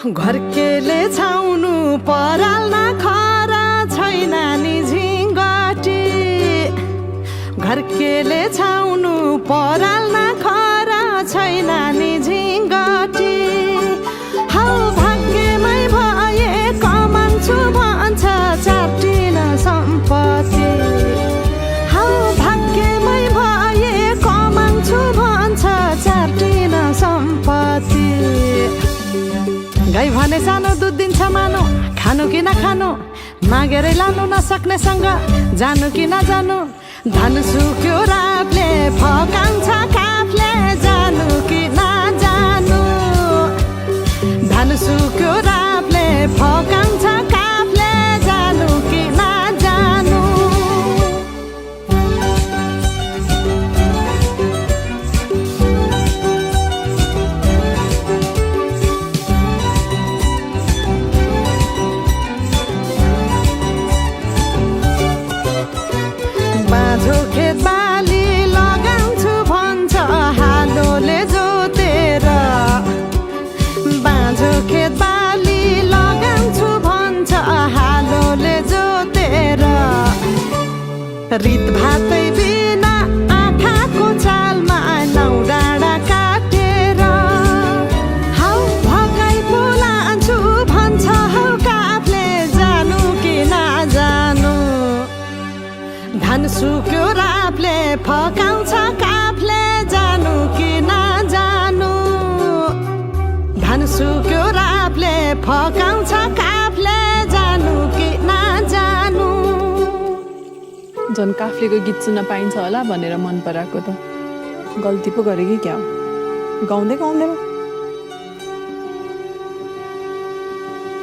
घरकेले छाउनु पराल्न खरा छैन नि झिङ्गटी घरकेले छाउनु पराल्न खरा छैन नि झिङ्गटी हौ भाग्यमै भए कमाउँछु भन्छ चाटिन सम्पत्ति हौ भाग्यमै भए कमाउँछु भन्छ चाटिन सम्पत्ति गाई भने सानो दुध दिन्छ मानो खानु कि नखानु मागेरै लानु नसक्नेसँग जानु कि नजानु धन सुक्यो रातले फकाउँछ काफले जानु कि नजानु धन सुक्यो रातले फकाउँछ काफले जानु कि नजानु बाँझो खेत बाली लगाउँछु भन्छ हालोले जोतेर बाँझो खेत बाली लगाउँछु भन्छ हालोले जोतेर रित भातै बिना आँखाको चालमा नौ डाँडा काटेर हौ भगाई बोलान्छु भन्छ हौ काफले जानु कि नजानु धन सुक्यो रापले फकाउँछ काफले जानु कि नजानु धन सुक्यो रापले फकाउँछ काफले जानु कि नजानु झन् काफ्लेको गीत सुन्न पाइन्छ होला भनेर मन पराएको त गल्ती पो गरे कि क्या गाउँदै गाउँदैमा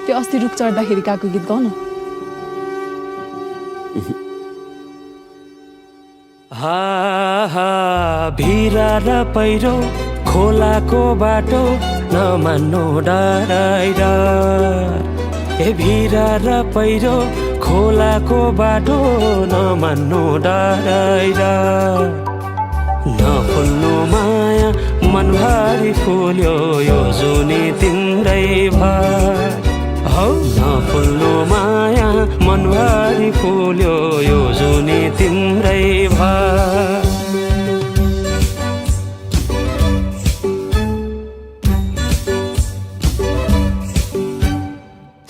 त्यो अस्ति रुख चढ्दाखेरि गएको गीत गाउन भिरा र पहिरो खोलाको बाटो नमान्नु डराइर ए भिरा र पहिरो खोलाको बाटो नमान्नु डराइर नफुल्नु माया मनभरि फुल्यो यो जुनी तिम्रै भर हौ नफुल्नु माया मनभरि फुल्यो यो जुनी तिम्रै भर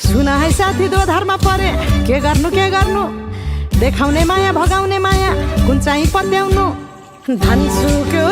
सुना है साथी दोधारमा परे के गर्नु देखाउने माया भगाउने माया कुन चाहिँ पत्याउनु धन सुक्यो